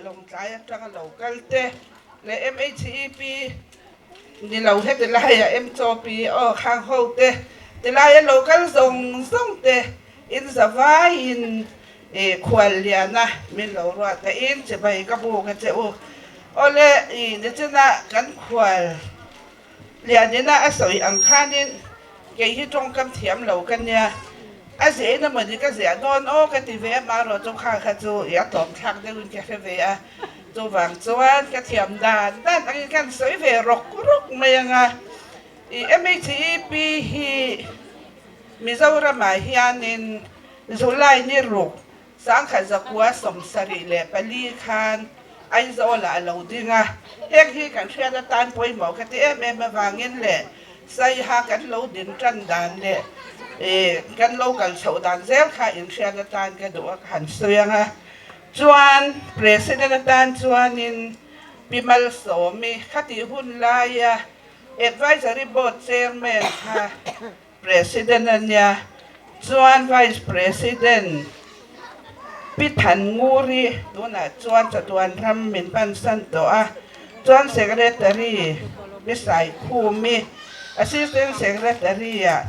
Lawngtlai atanga lo kal te leh MHEP ni lo heti laia MCOP aw khang ho te tilaia lo kal zawng zawng te in zavaiin i khual liana min lo ruat a in chibai ka buk a che u. Awle i nichina kan khual Lianina a sawi ang khanin kei hi tawngkam thiam lo ka nia, a ziahin emawni ka ziah dawn aw ka ti ve a, marawh chu kha kha chu i a tawm thlak deuhin ka hre ve a, chuvang chuan ka thiam dan dan angin kan sawi ve rawk rawk mai ang a, i MHEP hi Mizoramah hianin July ni ruk 1974 khan Aizawlah a lo ding a, heng hi kan hriat atan pawimawh ka ti em em avangin leh Saiha kan lo din tan dan leh kan lo kal chhoh dan zel kha inhriat atan ka duh a ka han sawi ang a. Chuan President atan chuanin Pi Malsawmi khatih hun laia Advisory Board Chairman kha President a nia, chuan Vice President Pi Than Nguri tunah chuan chatuan ram min pansan tawh a, chuan Secretary Pi Sai Khumi, Assistant Secretary ah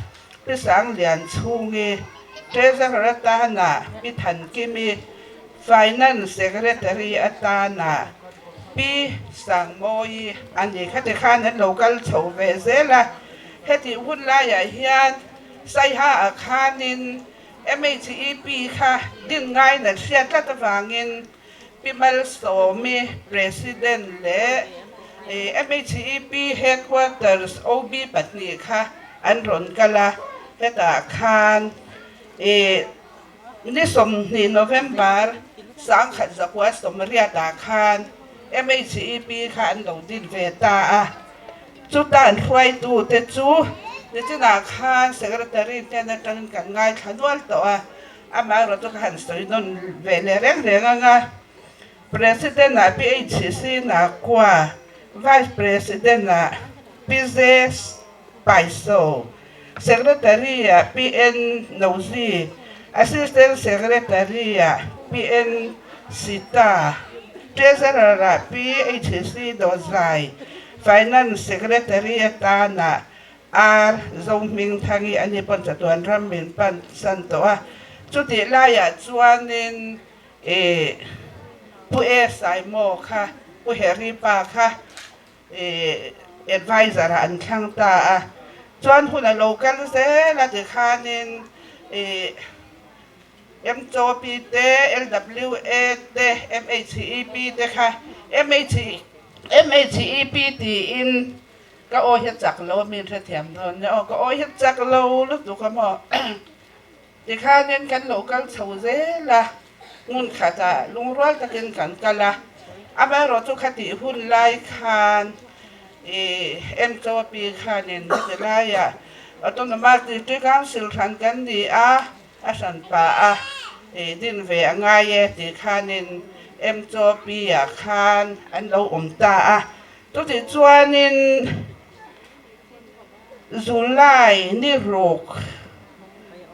Pi Sang Lian Chhungi, Treasurer atana Pi Than Kimi, Finance Secretary atana Pi Sangmawi a ni. Khati khan an lo kal chho ve zel a, hetih hun laiah hian Saiha ah khanin MHEP kha din ngaiin an hriat tlat avangin Pi Malsawmi President leh MHEP Headquarters OB pahnih kha an rawn kal a, hetah khan Ni 20 November 1980 ah khan MHEP kha an lo din ve ta a, chuta an hruaitu te chu nichinah khan Secretary hnen atangin kan ngaithla nual tawh a, amaherawh chu ka han sawi nawn ve leh reng reng ang a, President ah PHC Nakua, Vice President ah Pi Zes Paiso, Secretary ah PN Nozi, Assistant Secretary ah PN Sita, Treasurer ah PHC Dawzai, Finance Secretary atana R Zohmingthangi a ni pawn chatuan ram min pan san tawh a, chutih laiah chuanin i Pu E Saimo kha Pu Harry pa kha I adviser ah an thlang ta a, chuan hun a lo kal zel a tikhanin i MCOP te, LWA te, MHEP te kha MHEP tiin ka aw hi a chak lo a mi hrethiam dawn nia aw ka aw hi a chak lo lutuk a maw Tikhanin kan lo kal chho zel a, hmun khatah lungrual takin kan kal a, amaherawh chu khatih hun lai khan i MCOP khanin heti laiah Autonomous District Council hran kan ni a, a hran pah a, i din ve a ngai e tih khanin MCOP ah khan an lo awm ta a, chutih chuanin July ni ruk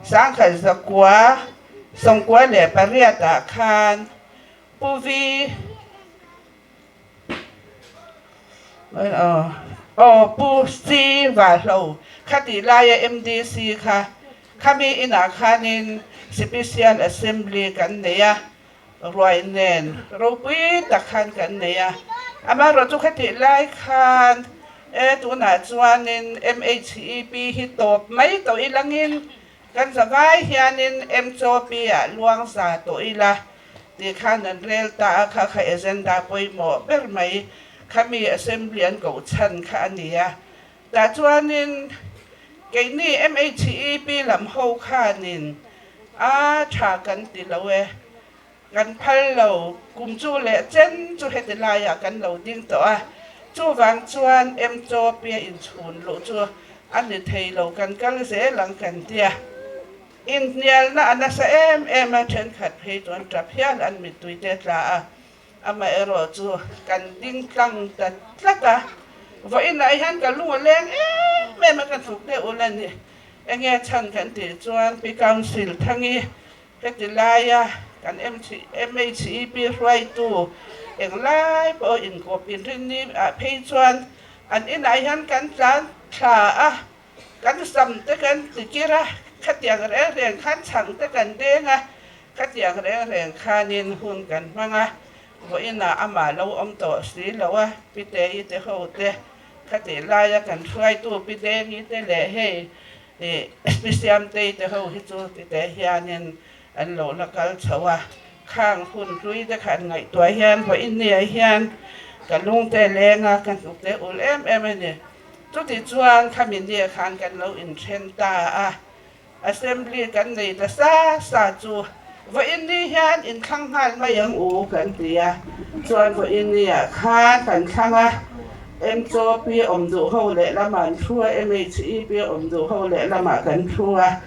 1998 ah khan Pu Vi Aw Pu Si Vahlo khatih laia MDC kha khami inah khanin Sipisial Assembly kan nei a, ruai nen ropui tak khan kan nei a, amaherawh chu khatih lai khan e tunah chuanin MHEP hi tawp mai tawh ilangin kan zavai hianin MCOP ah luang za tawh ila tih khan an rel ta a, kha kha agenda pawimawh ber mai khami assembly an koh chhan kha a ni a, tah chuanin keini MHEP lam ho khanin A tha kan ti lo e, kan phal lo, kum chu leh chen chu heti laiah kan lo ding tawh a, chuvang chuan MCOP-a inchhun luh chu a ni thei lo, kan kal zel ang kan tia. Inhnialna a nasa em em a, thenkhat phei chuan tap hial an mittui te tla a, amaherawh chu kan ding tlang ta tlat a, vawiinah hian ka lung a leng em em a, ka tluk deuh ul a ni. Enge chhan kan tih chuan Pi Council Thangi heti laia kan MHEP hruaitu Englai pawh inkawp inrinni ah phei chuan an inah hian kan tlan thla a, kan sam te kan ti kir a, khatiang reng reng khan chhang te kan deng a, khatiang reng reng khanin hun kan hmang a, vawiinah amah lo awm tawh si lo a, Piteii te ho te khatih laia kan hruaitu Pi Dengi te leh hei Pi Siamtei te ho hi chu tite hianin an lo la kal chho a, khang hun hlui te kha an ngaihtuah hian vawiinniah hian ka lung te leng a, ka hnuk te ul em em a ni. Chuti chuan khami nia khan kan lo inthen ta a, Assembly kan nei ta sa sa chu vawiinni hian inthlang nghal mai ang u kan ti a, chuan vawiinniah khan kan thlang a, MCOP awm duh ho leh lamah an thu a, MHEP awm duh ho leh lamah kan thu a,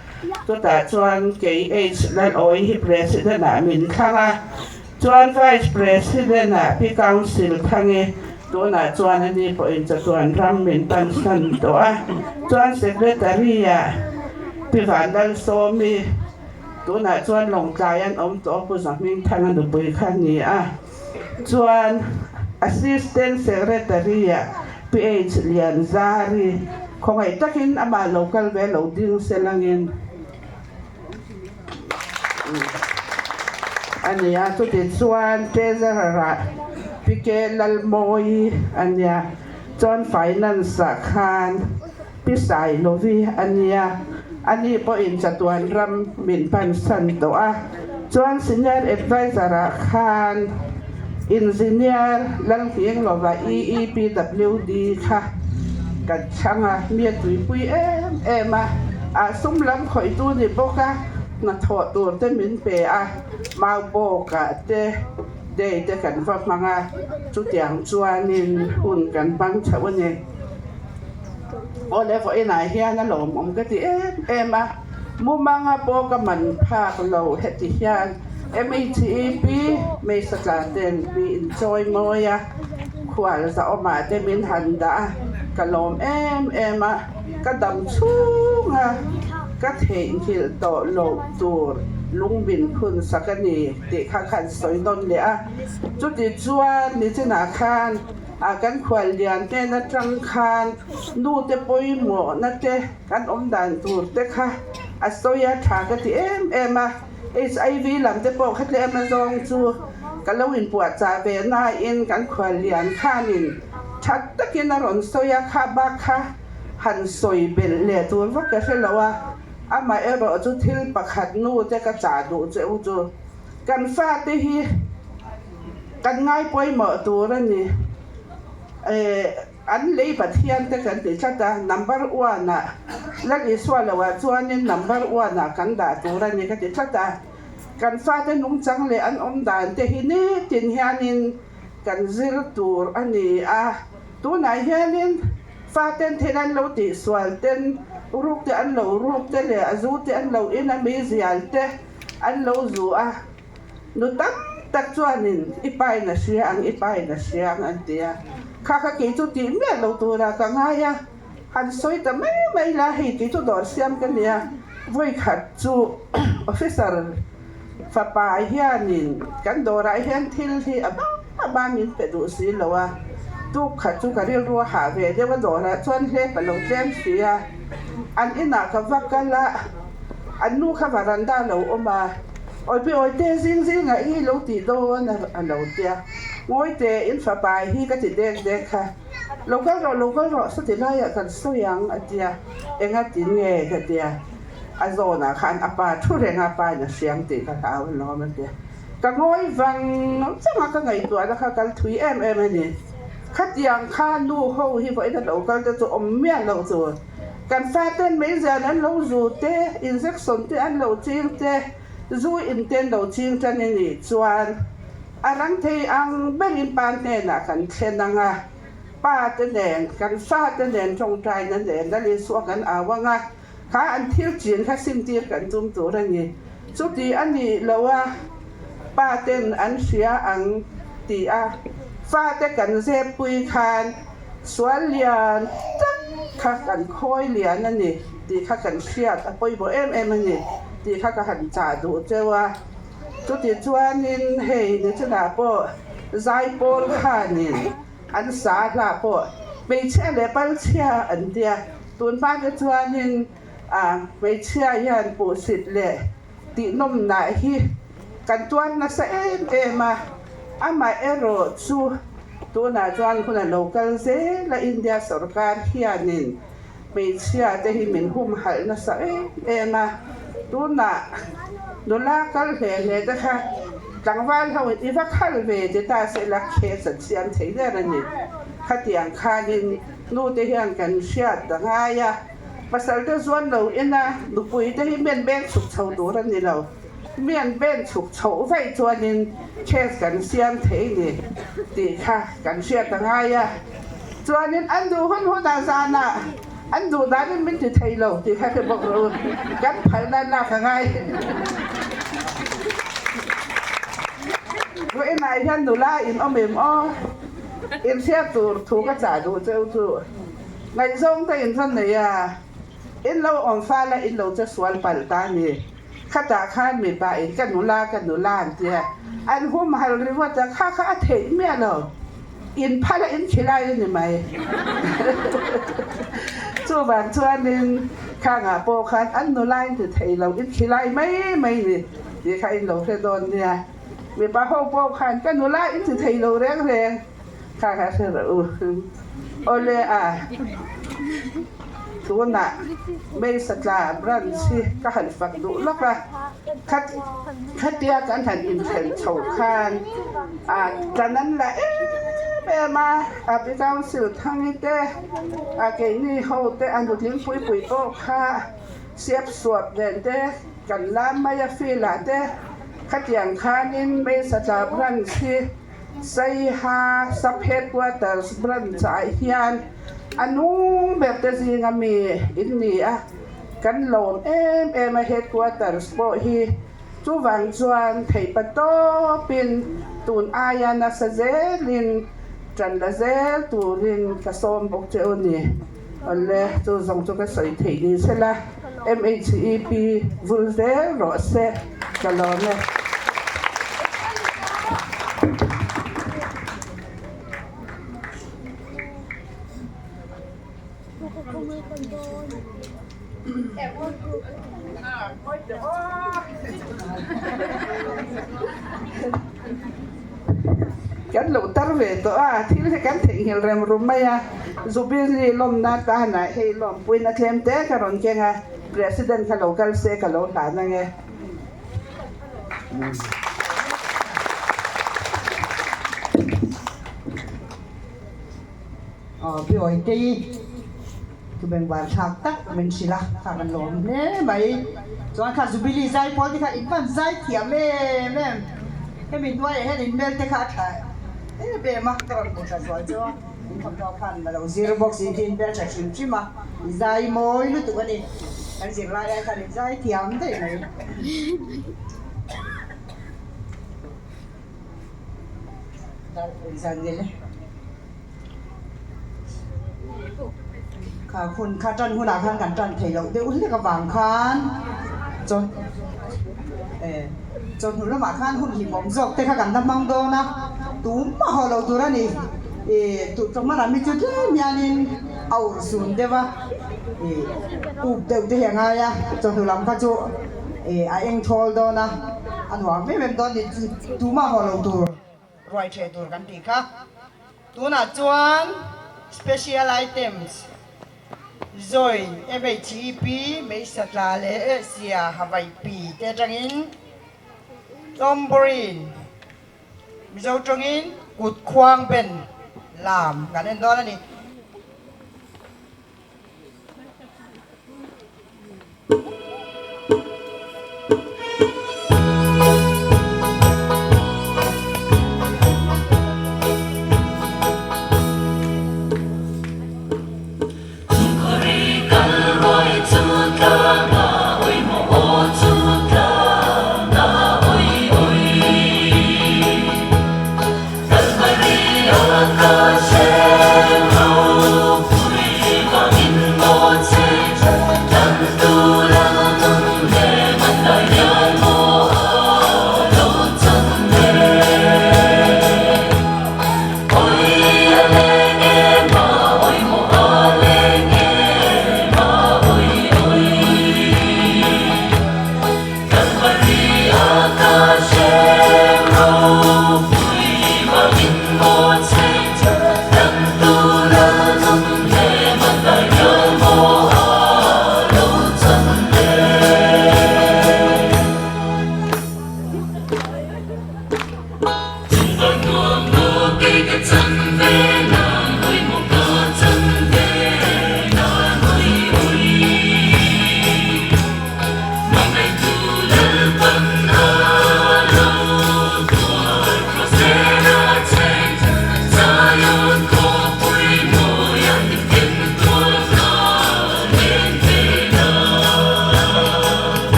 chutah chuan KH Lalawi hi President ah min thlang a, chuan Vice President ah Pi Council Thangi tunah chuan ani pawhin chatuan ram min pansan tawh a, chuan Secretary ah Pi Vanlalsawmi tunah chuan Lawngtlai an awm tawh a, Pu Zahmingthanga nupui kha a ni a. Chuan Assistant Secretary-ah PH Lianzari khawngaih takin amah lo kal ve lo ding se langin a ni a. Chuti chuan Treasurer-ah PK Lalmawi a nia. Chuan Finance-ah khan Pi Sailovi a nia. Ani pawhin chatuan ram min pansan tawh a. Chuan Senior Adviser-ah khan Engineer Lalnghinglova EEPWD kha kan chhang a, mi a tuipui em em a. Ah sum lam khawihtu ni bawk a, hnathawh tur te min pe a, mau bawkah te day te kan va hmang a, chutiang chuanin hun kan hmang chhoh a ni. Awle vawiinah hian a lawmawm ka ti em em a, mumanga pawh ka man phak lo heti hian METEP Mesa tla ten mi inchawi mawi a, khual zahawmah te min han dah a, ka lawm em em a, ka dam chhung a, ka theihnghilh tawh loh tur lung min phun sak a ni tih kha khan sawi nawn leh a, chuti chuan nichinah khan. A kan khual lian hnen atang khan nu te pawimawhna te kan awm dan tur te kha a sawi a tha ka ti em em a, HIV lam te pawh kha tlem a zawng chu ka lo inpuahchah ve nain kan khual lian khanin tha takin a rawn sawi a, kha bak kha han sawi belh leh tur vak ka hre lo a, amaherawh chu thil pakhat nu te ka chah duh che u chu kan fate hi. Kan ngai pawimawh tur a ni. An lei Pathian te kan ti tlat a, number one ah Lal Isua lo ah chuanin number one ah kan dah tur a ni ka ti tlat a. Kan fate nungchang leh an awm dan te hi nitin hianin kan zir tur a ni a. Tunah hianin faten thil an lo tihsual ten, ruk te an lo ruk te leh a zu te an lo in a, meizial te an lo zu a. Nu tam tak chuanin i pain a hria ang, i pain a hria ang an ti a. Kha kha kei chu tih miah lo tura ka ngai a, han sawi ta mai mai la, hei tih chu dawr siam ka nia. Vawikhat chu officer fapa hianin kan dawrah hian thil hi a bang a bang min pe duh si lo a, tuk khat chu ka rilru a hah ve deuh a, dawrah chuan hlep a lo tlem si a, an inah ka va kal a, an nu kha varanda a lo awm a. Awipi awite zing zingah i lo tih dawn a lo tia. Ngawite in fapa hi ka ti dek dek kha. Lo kal rawh, lo kal rawh sawti laiah kan sawi ang a tia. Enga ti nge ka tia. A zawnah khan a pa thu reng a, pa in a hriam tih ka hlau alawm a tia. Ka ngawi vang vang a, ka ngaihtuahna kha kal thui em em a ni. Khatiang kha nu ho hi vawiin a lo kal te chu awm miah loh tur. Kan faten meizial an lo zu te, injection te an lo ching te, zu in te an lo ching tan i nih chuan a rang thei ang berin pa hnenah kan thlen ang a, pa te nen, kan fate nen tawngtaina nen Lal Isua kan au ang a, kha an thil chin kha simtir kan tum tur a ni. Chuti a nih lo a, pa ten an hria ang ti a, fate kan zep pui khan Sual lian tak kha kan khawi lian a ni tih kha kan hriat a pawimawh em em a ni tih kha ka han chah duh cheu a. Chuti chuanin hei ni chunah pawh Zaipawl khanin an sa hlah pawh hmeichhia leh palchhia an tia. Tun hma te chuanin hmeichhia hian puhsit leh tihnawmnah hi kan tuar nasa em em a, amaherawh chu tunah chuan hun a lo kal zel a, India sorkar hianin hmeichhia te hi min humhalh nasa em em a, tunah nula kal hle hle te kha tlangval ho in i va khal ve ti ta se la case an siam thei der a ni. Khatiang khanin nu te hian kan hriat a ngai a, pasal te zuan lo ina nupui te hi men beng chhuk chho tur a ni lo, men beng chhuk chhoh vaih chuanin case kan siam thei ni tih kha kan hriat a ngai a. Chuanin an duh hun hunah zanah an duh danin min ti thei lo tih kha hre bawk rawh u, kan phalna lak a ngai. Vawiinah hian nula in awm em aw? Inhriat tur thu ka chah duh cheu chu ngaihzawng te in rawn nei a, in lo awm fal a in lo che sual palh ta a ni. Khatah khan mipa in ka nula ka nula an tia, an humhal ringawt a, kha kha a theih miah lo. In phal a in khilai a ni mai. Chuvang chuanin khangah pawh khan an nula in ti thei lo, in khilai mai mai ni tih kha in lo hre dawn nia. Mipa ho pawh khan ka nula in ti thei lo reng reng kha kha hre rawh u. Awle a, tunah Meisatla branch hi ka han fak duh lawk a. Khatia kan han inthen chho khan tlan an la em em a, a pi council thangi te, a keini ho te, a nutling pui pui pawh kha siap suap nen te kan lam mai a field ah te khatiang khanin Meisatla branch hi Saiha sub headquarters branch ah hian a nung ber te zinga mi in ni a. Kan lawm em em a headquarters pawh hi chuvang chuan theihpa tawpin tun aia nasa zelin tan la zel turin ka sawm bawk che u ni. Awle chu zawng chu ka sawi theih ni sela MHEP vul zel rawh se ka lawm e. Kan lo tar ve tawh a, thil hi kan theihnghilh rem rum mai a, Jubilee lawmna tanah hei lawmpuina tlem te ka rawn keng a, President kha lo kal se ka lo hlan ang e. Aw pi Awitei chu bengvar thlak tak min hrilh a, kha kan lawm hle mai. Chuan kha Jubilee zai pawl te kha in van zai thiam em em. Hemi hnuaiah hian in mel te kha a tha em em a, ka rawn hmuh tha zual chu a, in thawmhnaw khan a lo zir bawk si hi in hmel tha hrim hrim a, i zai mawi lutuk a ni. Kan zirlai ai khan in zai thiam daih mai. Kha hun kha tan hunah khan kan tan thei loh deuh hlek avang khan chaw eh chawhnu lamah khan hun hlimawm zawk te kha kan la hmang dawn a, tumah haw lo tur a ni. Ih tih tawh hmanah mi chu tlem hianin a urh sun deuh a, ih up deuh te hi a ngai a, chawhnu lam kha chu ih a eng thawl dawn a, a nuam em em dawn ni tumah haw lo tur. Ruai ṭheh tur kan tih kha. Tunah chuan Special Items Join MHEP Meisatla leh Asia Hawaii Pi te atangin Tlawmburin Mizo tawngin Kut Khuang Ben lam kan en dawn a ni.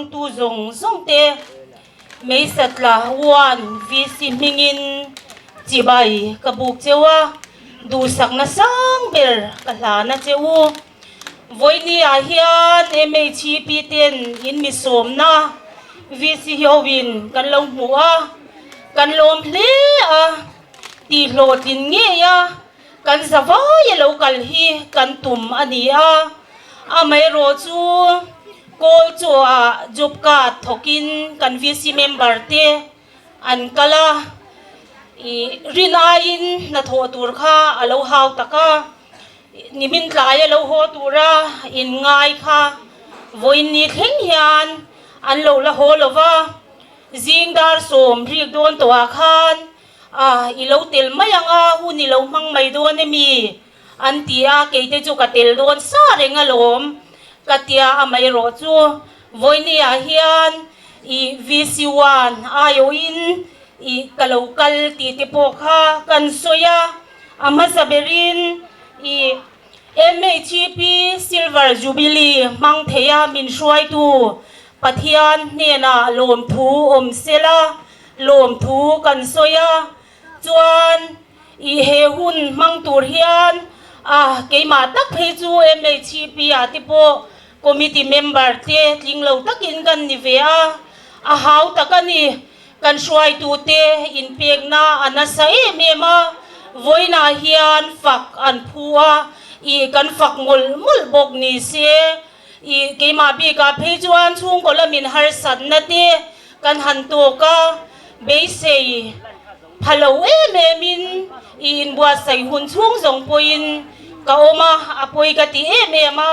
hmangtu zawng zawng te Meisatla One VC hmingin chibai ka buk cheu a, duhsakna sang ber ka hlan a che u. Vawiini ah hian MHEP ten in mi sawmna VC hoin kan lo hmu a, kan lawm hle a, tih hlawhtlin ngei a kan zavai a lo kal hi kan tum a ni a, amaherawh chu kawl chaw ah job card thawkin kan VC member te an kal a, ih rin aiin hnathawh tur kha a lo hau tak a. Nimin tlai a lo haw tura inngai kha vawiinni thleng hian an lo la haw lo va, zing dar sawm rik dawn tawhah khan a i lo tel mai ang a, hun i lo hmang mai dawn emi? an ti a, keite chu ka tel dawn sa reng alawm ka tia amaherawh chu vawiinniah hian i VC1 aiawhin i ka lo kal tih te pawh kha kan sawi a. A hmasa berin i MHEP Silver Jubilee hmang theia min hruaitu Pathian hnenah lawmthu awm sela lawmthu kan sawi a, chuan i he hun hmang tur hian a keimah tak phei chu MHEP ah te pawh committee member te tling lo takin kan ni ve a, a hau tak a ni. Kan hruaitute inpekna a nasa em em a, vawiinah hian fak an phu a, ih kan fak mawlh mawlh bawk ni se, ih keimah bikah phei chuan chhungkaw lamin harsatna te kan han tawk a, beisei pha lo em emin ih inbuatsaih hun chhung zawng pawhin ka awm a, a pawi ka ti em em a,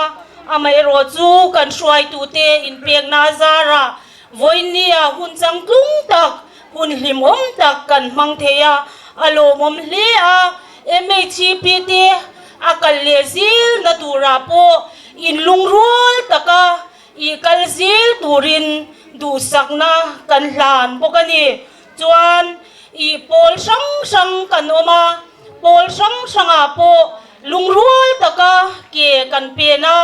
amaherawh chu kan hruaitute inpekna a zarah Vawiinnia hun changtlung tak, hun hlimawm tak kan hmang thei a, a lawmawm hle a. MHEP te a kal leh zel na turah pawh inlungrual taka ih kal zel turin duhsakna kan hlan bawk a ni. Chuan ih pawl hrang hrang kan awm a, pawl hrang hrangah pawh lungrual taka ke kan pen a,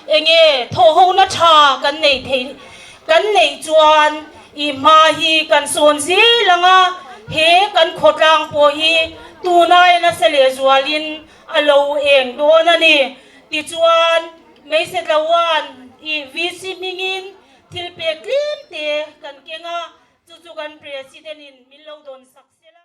enge thawhhona tha kan neih theih kan neih chuan ih hma hi kan sawn zel ang a, he kan khawtlang pawh hi tunai nasa lehzualin a lo eng dawn a ni. Tichuan, Hmeichhe Tlawan ih VC hmingin thil pek tlem te kan keng a, Chu chu kan President in min lo dawn sak sela.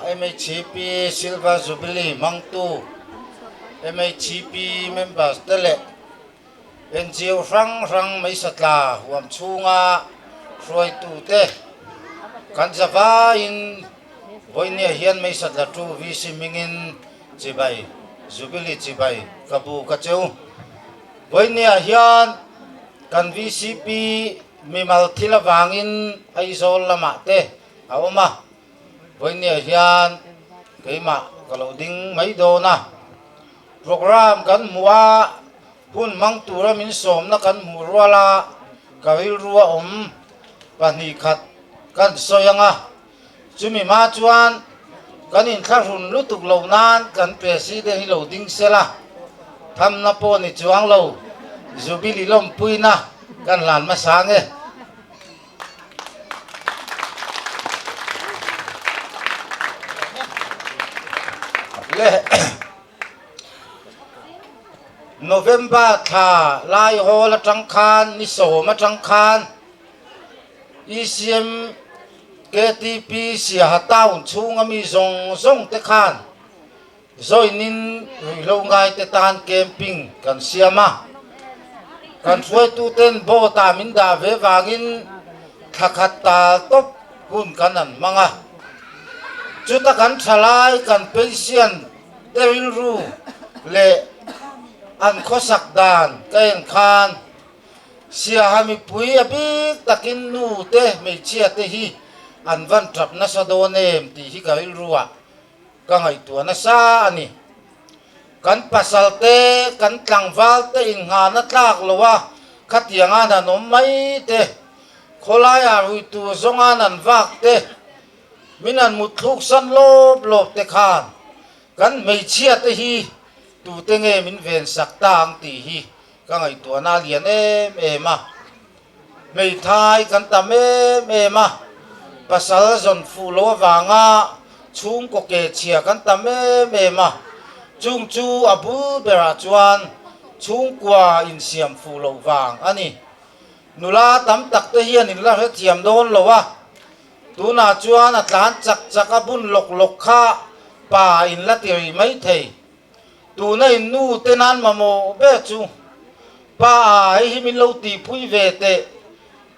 MHP Silver Jubilee hmangtu MHP members te leh NGO hrang hrang Meisatla huam chhunga hruaitute kan zavaiin vawinia hian Meisatla tu VC hmingin chibai Jubilee chibai ka bu ka cheu. Vawinia hian kan VCP mimal thil avangin Aizawl lamah te a awm a, vawinia hian keimah ka lo ding mai dawn a. Programme kan hmuh a, hun hmang tura min sawmna kan hmuh rual a, ka rilru a awm 2 khat kan sawi ang a, chumi hma chuan kan inthlahrun lutuk lo nan kan President hi lo ding sela, thamna pawh ni chuang lo, Jubilee lawmpuina kan hlan hmasa ang e. Le November thla lai hawl atang khan ni 10 atang khan ECM KTP Siaha town chhunga mi zawng zawng te khan join in ruihhlo ngai te tan camping kan siam a. Kan hruaitu ten boat ah min dah ve vangin thla khat tal tawp hun kan an hmang a. Chuta kan thalai kan patient te rilru leh an khawsak dan ka en khan Siaha mipui a bik takin nu te hmeichhia te hi an van tap nasa dawn em tih hi ka rilru ah ka ngaihtuah nasa a ni. Kan pasal te, kan tlangval te inngahna tlak lo a, khatianga nan awm mai te, khawlaiah rui tur zawnga nan vak te, min han mutthluk san lawp lawp te khan kan hmeichhia te hi tute nge min ven sak ta ang tih hi ka ngaihtuahna a lian em em a. Hmeithai kan tam em em a, pasal zawn fuh loh avanga chhungkaw ke chhia kan tam em em a, chung chu a bul berah chuan chhungkua insiam fuh loh vang a ni. Nula tam tak te hian in la hrethiam dawn lo a, tunah chuan a tlan chak chak a bun lawk lawk kha pa in la ti rih mai thei. Tuna in nu te nan mamawh ber chu pa a hei hi min lo tihpui ve teh,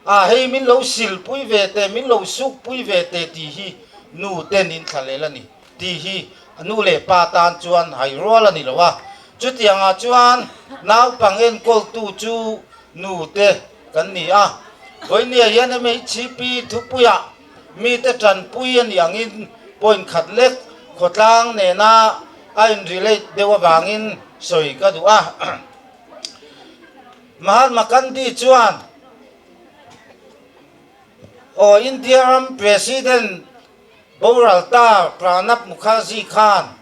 a hei min lo silpui ve teh, min lo sukpui ve teh tih hi nu ten in thlalel a ni tih hi nu leh pa tan chuan hai rual a ni lo a. Chutiangah chuan naupang enkawltu chu nu te kan ni a. Vawinia hian MHCP thupuiah mite tanpui a nih angin point khat lek khawtlang nena a in relate deuh avangin sawi ka duh a. Mahatma Gandhi chuan aw India ram President boral ta Pranab Mukherjee khan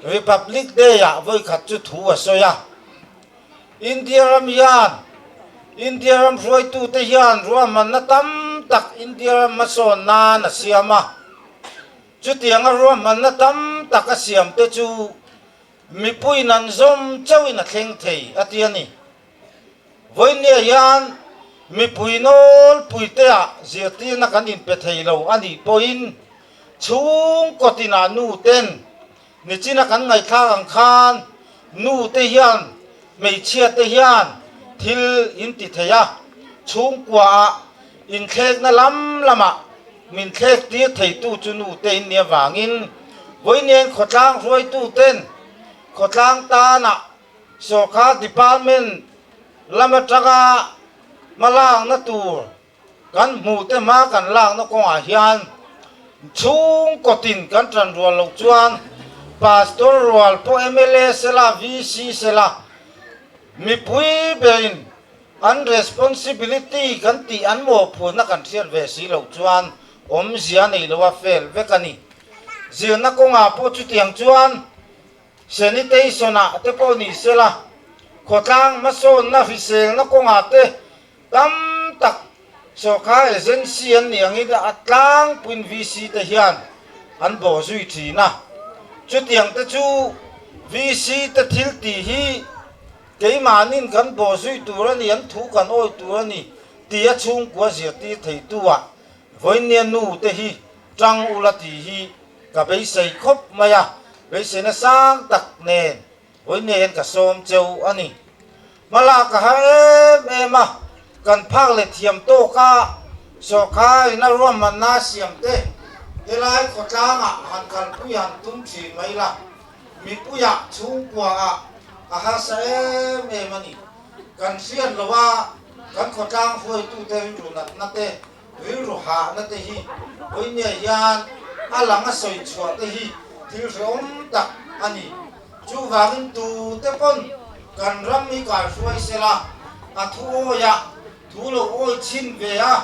Republic Day ah vawikhat chu thu a sawi a. India ram hian India ram hruaitute hian ruahmanna tam tak India ram hmasawn nan a siam a. Chutianga ruahmanna tam tak a siam te chu mipuiin an zawm chauhin a thleng thei a ti a ni. Vawinia hian mipui nawlpui te ah zirtirna kan inpe thei lo a nih pawhin chhungkaw tinah nu ten Nichina kan ngaihthlak ang khan nu te hian hmeichhia te hian thil in ti thei a, chhungkua ah inthlekna lam lamah min thlek tir theitu chu nu te in nia vangin vawiin khawtlang hruaitu ten khawtlang tanah sawrkar department lam atanga hmalakna tur Kan hmuh te hma kan lakna kawngah hian chhungkaw tin kan tan rual loh chuan Pastor rual pawh mla sela, VC sela mipui berin an responsibility kan tih an mawhphurhna kan hriat ve si loh chuan awmzia nei loa fail vek a ni. Zirna kawngah pawh chutiang chuan sanitation ah te pawh ni sela, khawtlang hmasawnna hriselna kawngah te Tam tak sawrkar agency an nih angin a tlangpuiin VC te hian an bawh zui thin a. Chutiang te chu VC te thil tih hi keimahnin kan bawh zui tur a ni, an thu kan awi tur a ni tia chhungkua zirtir theitu ah vawinia nu te hi tang ula tih hi. Ka beisei khawp mai a, beiseina sang tak nen vawiin hian ka sawm cheu a ni. Hmalak a har em em a, kan phak leh thiam tawk a, sawrkar ina ruahmanna siam te helai khawtlangah han kalpui han tum thin mai la, mipuiah chhungkuaah a harsa em em a ni. Kan hriat lo a, kan khawtlang hruaitute rilru natna te, Rilru hahna te hi vawinia hian a lang a sawi chhuah te hi thil hrehawm tak a ni. Chuvangin tute pawn kan ram hi kai hruai sela, a thu awi a, thu lo awi chhin ve a,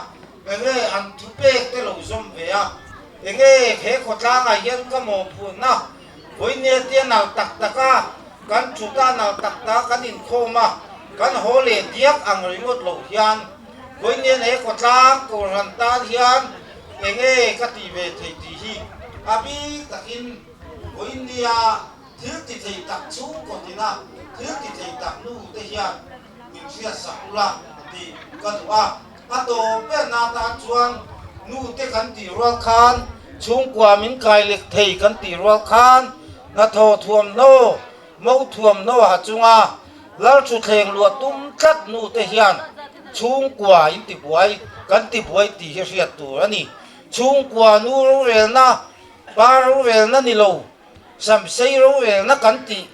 enge an thu pek te lo zawm ve a, enge he khawtlangah hian ka mawhphurhna vawinia tia nal tak tak a, kan thut a nal tak tak a kan inkhawm a, kan haw leh diak ang ringawt loh hian Vawiin he khawtlang Kohhran tan hian enge ka tih ve thei tih hi a bik takin vawiin nia thil ti thei tak chhungkaw tina thil ti thei tak nu te hian min hriatsak ula tih ka duh a. A tawp berna atan chuan nu te kan tih rual khan chhungkua min kai lek thei kan tih rual khan hnathawh thuamhnaw Mo thuamhnaw ha chunga Lalthuthleng luah tum tlat nu te hian chhungkua in tibuai kan tibuai tih hi hriat tur a ni. Chhungkua nu rorelna, pa rorelna ni lo, samsei rorelna kan tih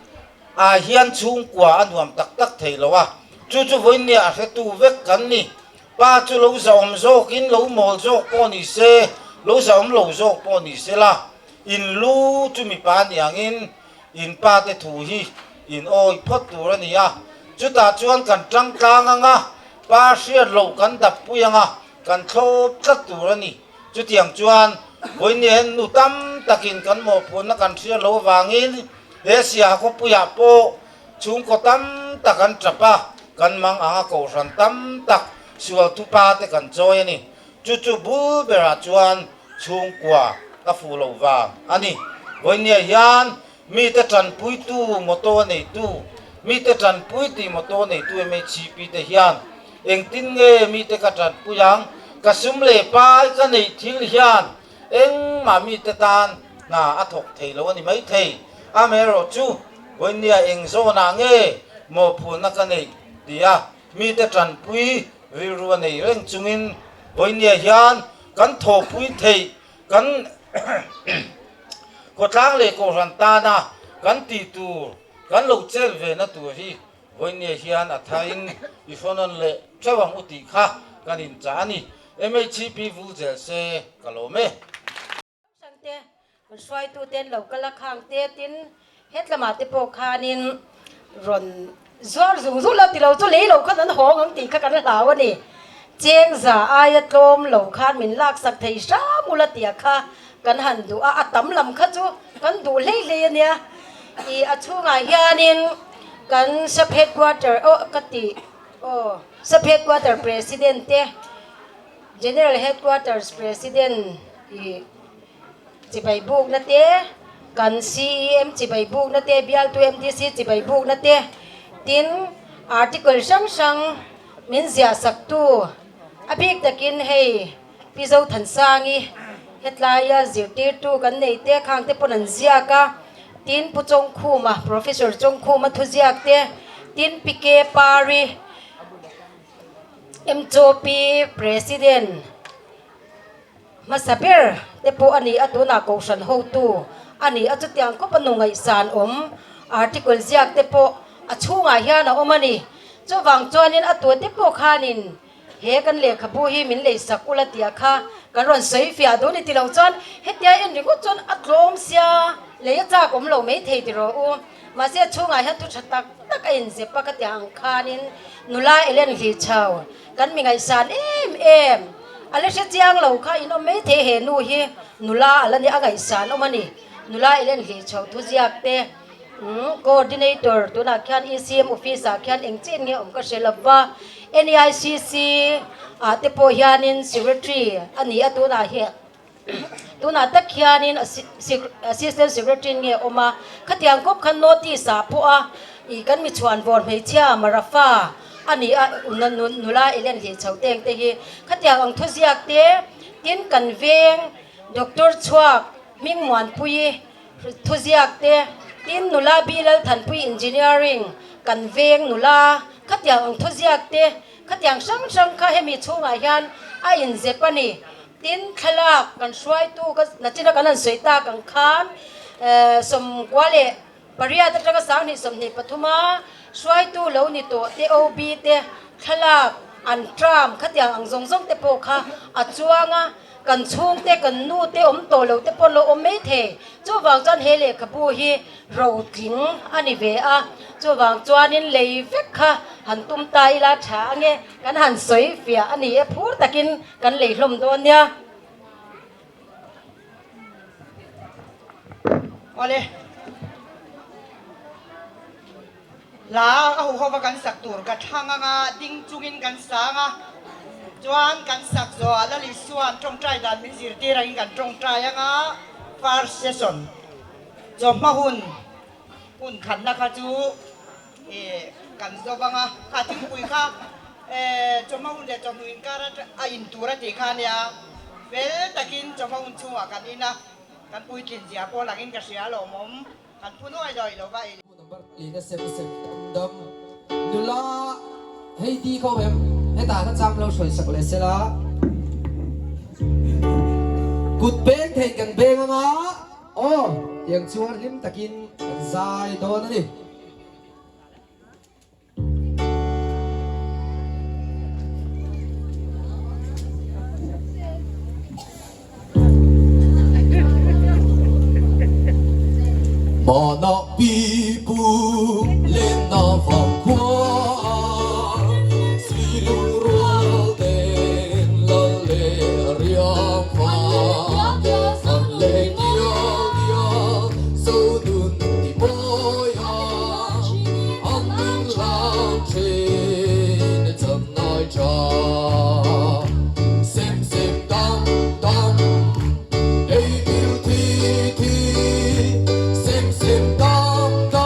ah hian chhungkua a nuam tak tak thei lo a, chu chu vawinia a hretu vek kan ni. Pa chu lo zahawm zawkin lo mawl zawk pawh ni se, lo zahawm lo zawk pawh ni se la, in lu chu mipa niangin In pa te thu hi in awi phawt tur a ni a, chutah chuan kan tang tlang ang a, pa hriat loh kan dap pui ang a, kan thlawp tlat tur a ni. Chutiang chuan vawiin nu tam takin kan mawhphurhna kan hriat loh avangin he siaha khawpuiah pawh chhungkaw tam tak an tap a, kan mang ang a, kohhran tam tak sual thupa te kan chawi a ni. Chu chu bul berah chuan chhungkua ka fuh loh vang a ni. Vawinia hian mite tanpuitu motor neitu, mite tanpui tih motor neitu MHCP te hian engtin nge mite ka tanpui ang, ka sum leh pai ka neih thil hian engmah mite tan hna a thawk thei lo a ni maithei. Amaherawhchu, vawinia eng zawnah nge mawhphurhna ka neih tia mite tanpui Rilru a nei reng chungin vawinia hian kan thawhpui theih kan khawtlang leh kohhran tana kan tih tur kan lo chet ve na tur hi vawinia hian a thain i hrawnawn leh theuh ang u tih kha kan inchah a ni. MHCP vul zel se ka lawm e. Hrang te, rawn hruaitu te an lo kal a, khang te tin hetlamah te pawh khanin rawn zuar zung zung lo tilo chu lei lo khan an hawng ang tih kha kan hlau a ni. Cheng za aia tlawm lo khan min laksak thei hram ula tia kha kan han duh a, a tam lam kha chu kan duh hlei hlei a nia. Ih a chhungah hianin kan sub headquarter aw ka tih aw sub headquarter president te General Headquarters President i chibai bukna te, kan CEM chibai bukna te, bialtu MDC chibai bukna te, tin article hrang hrang min ziah saktu a bik takin hei Pi Zothansangi hetlaia zirtirtu kan nei te khang te pawn an ziak a, tin Pu Chawngkhuma, Professor Chawngkhuma thuziak te, tin Pi K Pari, MCOP President hmasa ber te pawh a ni a, tunah Kohhran hotu a ni a, chutiang khawp a nu ngaihsan awm article ziak te pawh a chhungah hian a awm a ni. Chuvang chuanin a tute pawh khanin he kan lehkhabu hi min leisak ula tih kha kan rawn sawi fiah duh a ni tilo chuan hetia en ringawt chuan a tlawm sia lei a chak awm lo maithei tiraw u. Mahse a chhungah hian thu tha tak tak a inzep a ka tih ang khanin nula Ellen Hlichau kan mi ngaihsan em em a la hre chiang lo kha in awm mai thei he nu hi nula a la nia a ngaihsan awm a ni. Nula Ellen Hlichau thuziak te umm coordinator tunah khian ECM office ah khian eng chin nge awm ka hre lo va NEICC ah te pawh hianin secretary a ni a tunah hian. Tunah tak hianin Assistant Secretary nge awm a, khatiang khawp khan notice ah pawh a ih kan mi chhuan vawr hmeichhia Marafa a ni a nula Ellen hlih chho teng te hi khatiang ang thuziak te tin kan veng Doctor chhuak. Hmingmuanpuii thuziak te, tin nula Bi Lalthanpui Engineering kan veng nula khatiang ang thuziak te, khatiang hrang hrang kha hemi chhungah hian a inzep a ni. Tin thlalak kan hruaitu ka nachina kan han sawi tak ang khan 98 leh Pariat atanga 2023 a hruaitu lo ni tawh te OB te thlalak an tram khatiang ang zawng zawng te pawh kha a chuang a, kan chhungte kan nu te awm tawh lo te pawh an lo awm mai thei. Chuvang chuan he lehkhabu hi rotling a ni ve a, chuvang chuanin lei vek kha han tum ta ila tha ange kan han sawi fiah a ni e, phur takin kan lei hlawm dawn nia. Awle. Hla a hu hova kan sak tur ka thlang anga ding chungin kan sang a, chuan kan sak zawhah Lal Isua'n tawngtai dan min zirtir angin kan tawngtai anga first session chawhma hun hun khatna kha chu ih kan zo vang a, kha thingpui kha eh chawhma hun leh chawhnu inkar a in tur a tih kha ania, fel takin chawhma hun chhungah kan in a, kan puitlin zia pawh langin ka hria alawmawm, kan phu nuai nuai lo va ei. Number lina sem sem dam dam nula hei ti kho em hetah na chang lo hruai sak leh sela kut beng thei kan beng anga aw tiang chuan hlim takin kan zai dawn a ni. Mahna pipu lenna vang khua Silung rual ten lal leh riang fa An leng dial dial zo nun ti mawi a An min hlang thin chan nai tha Sem sem dam dam ei bil thi thi Sem sem dam dam.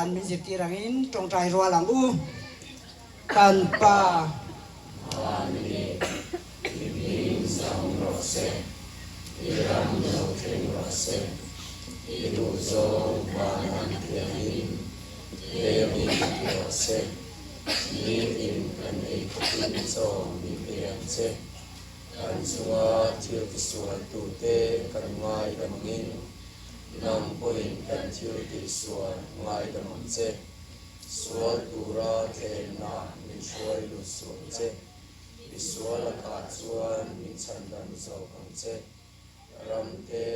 dan min zirtir angin tawngtai rual ang u. Kan Pa. Amen. I hming zam rawh se, i ram lo thleng rawh se, i duhzawng van an thiangin lengin ti rawh se, nitin kan ei khawpin chaw min pe ang che. Kan chunga thil tisual tute kan ngaidam angin, nang pawhin kan thil tihsual ngaidam ang che. Sual tura thlenna min hruai lut suh ang che. I sual lakah chuan min chhan dam zawk ang che. Ram te.